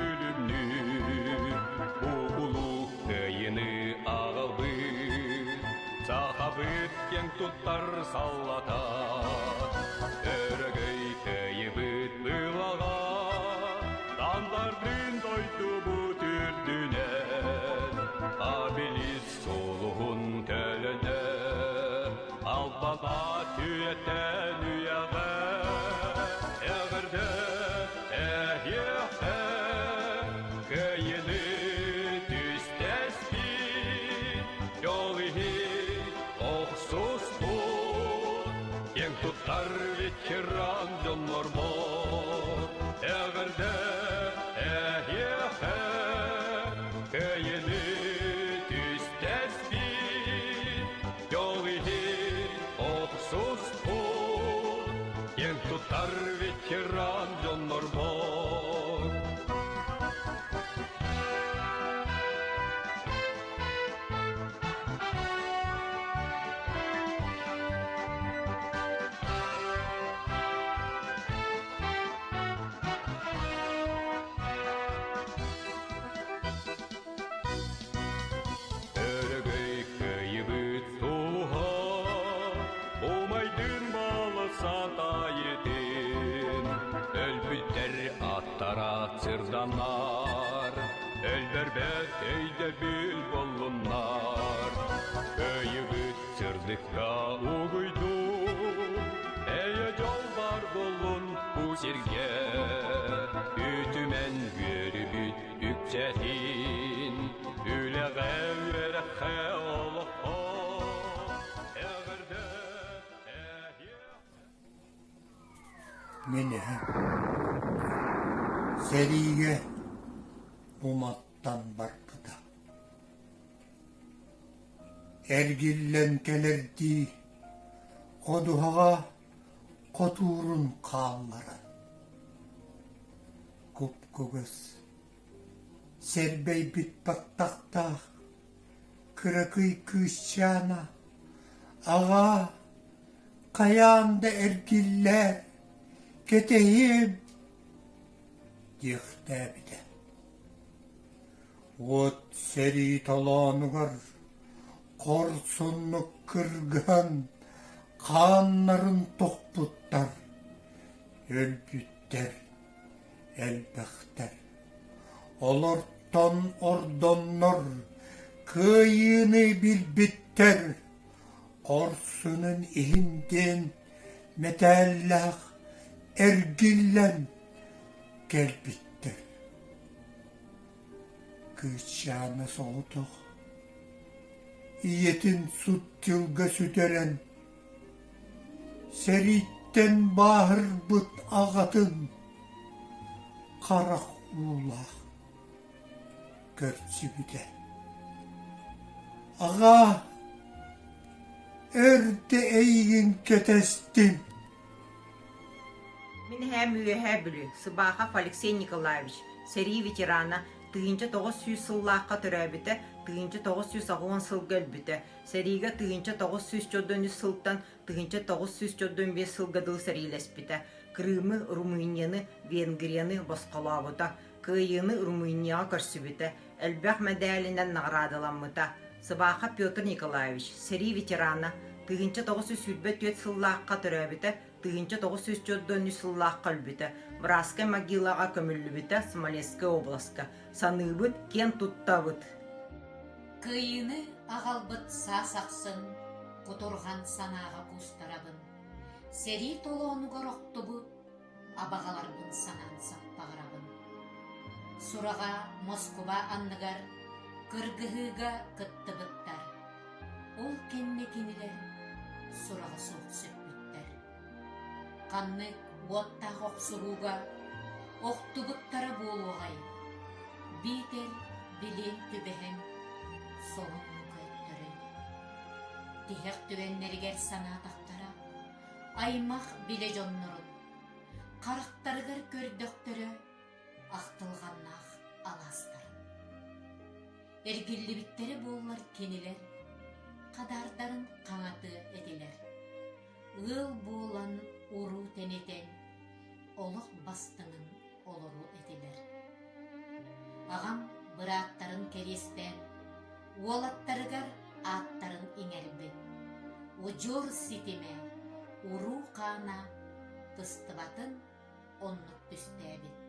күлүмнүүр, бу улуу кыайыыны аҕалбыт, сахабыт киэҥ туттар саллата. Өрөгөй кыайыбыт былаҕа, Тандардын дойдубут үрдүнэн, Абилис сулуһун төлөнө, Албаба түөтэн үйэҕэ, Эҕэрдэ эһиэхэ, Кыайыыны түстэспит, Дьол иһин охсуспут, Киэҥ туттар ветеран дьоннорбор, Эҕэрдэ эһиэхэ, Кыайыыны түстэспит, Дьол иһин охсуспут, Киэҥ туттар ветеран дьоннорбор. Өрөгөй кыайыбыт сулуһа, Умайдын баласа тайытын, Өлбүттэр аттара сырданар, Өлбөрбөт өйдөбүл боллуннар. Кыайыбыт сырдыкка угуйдун, Эйэ дьол бар боллун бу сиргэ, Үтүмэн үөрүбүт үксэтин, Үлэҕэ үөрэххэ олоххо эҕэрдэ Мин эһэм сэриигэ уматтан барбыта. Эргиллэн кэлэрдии ходуһаҕа хотуурун хаалларан, куп-кугас, сэрбэйбит баттахтаах кыракый кыысчаана «Аҕаа, хайаан да эргиллээр, кэтэһиэм» диэхтээбитэ. Уот сэрии толоонугар хорсуннук кыргыһан хааннарын тохпуттар, өлбүттэр элбэхтэр. Олортон ордоннор кыайыыны билбиттэр, хорсунун иһин диэн мэтээллээх эргиллэн кэлбиттэр. Кыысчаана соҕотох ийэтин сут дьылга сүтэрэн, сэрииттэн бааһырбыт аҕатын харах уулаах көрсүбүтэ. Аҕаа, өр да эйигин кэтэстим Мин эһээм Үөһээ Бүлүү, Сыбаахап Алексей Николаевич, сэрии ветерана, 1900 сыллаахха төрөөбүтэ, 1980 сылга өлбүтэ. Сэриигэ 1943 сылтан 1945 сылга дылы сэриилэспитэ. Крымы, Румынияны, Венгрияны босхолообута. Кыайыыны Румынияҕа көрсүбүтэ. Элбэх мэдээлинэн наҕараадаламмыта. Сыбаахап Петр Николаевич, сэрии ветерана, 1924 сыллаахха төрөөбүтэ, 1943 сыллаахха өлбүтэ, Братскай могилаҕа көмүллүбүтэ Смоленскай областка. Саныыбыт, киэн туттабыт. Кыайыыны аҕалбыт саас ахсын кутурҕан санааҕа куустарабын. Сэрии толоонугар охтубут абаҕаларбын санаан саппаҕырабын. Сураҕа Москуба анныгар кыргыһыыга кыттыбыттар. Ол кэннэ кинилэр сураҕа суох сүппүттэр. Ханнык уоттаах охсуһууга охтубуттара буолуоҕай, биитэр билиэн түбэһэн солуннук өттөрүй. Тиһэх түгэннэригэр санаатахтара, аймах билэ дьоннорун харахтарыгар көрдөхтөрө ахтылҕаннаах алаастарын. Эргиллибиттэрэ буоллар кинилэр хадаардарын хаҥатыа этилэр. Ыал буолан уруу тэнитэн, олох бастыҥын олоруо этилэр. Аҕам бырааттарын кэриэстээн, уолаттарыгар ааттарын иҥэрбит. Удьуор ситимэ, уруу хаана тыстыбатын оннук түстээбит.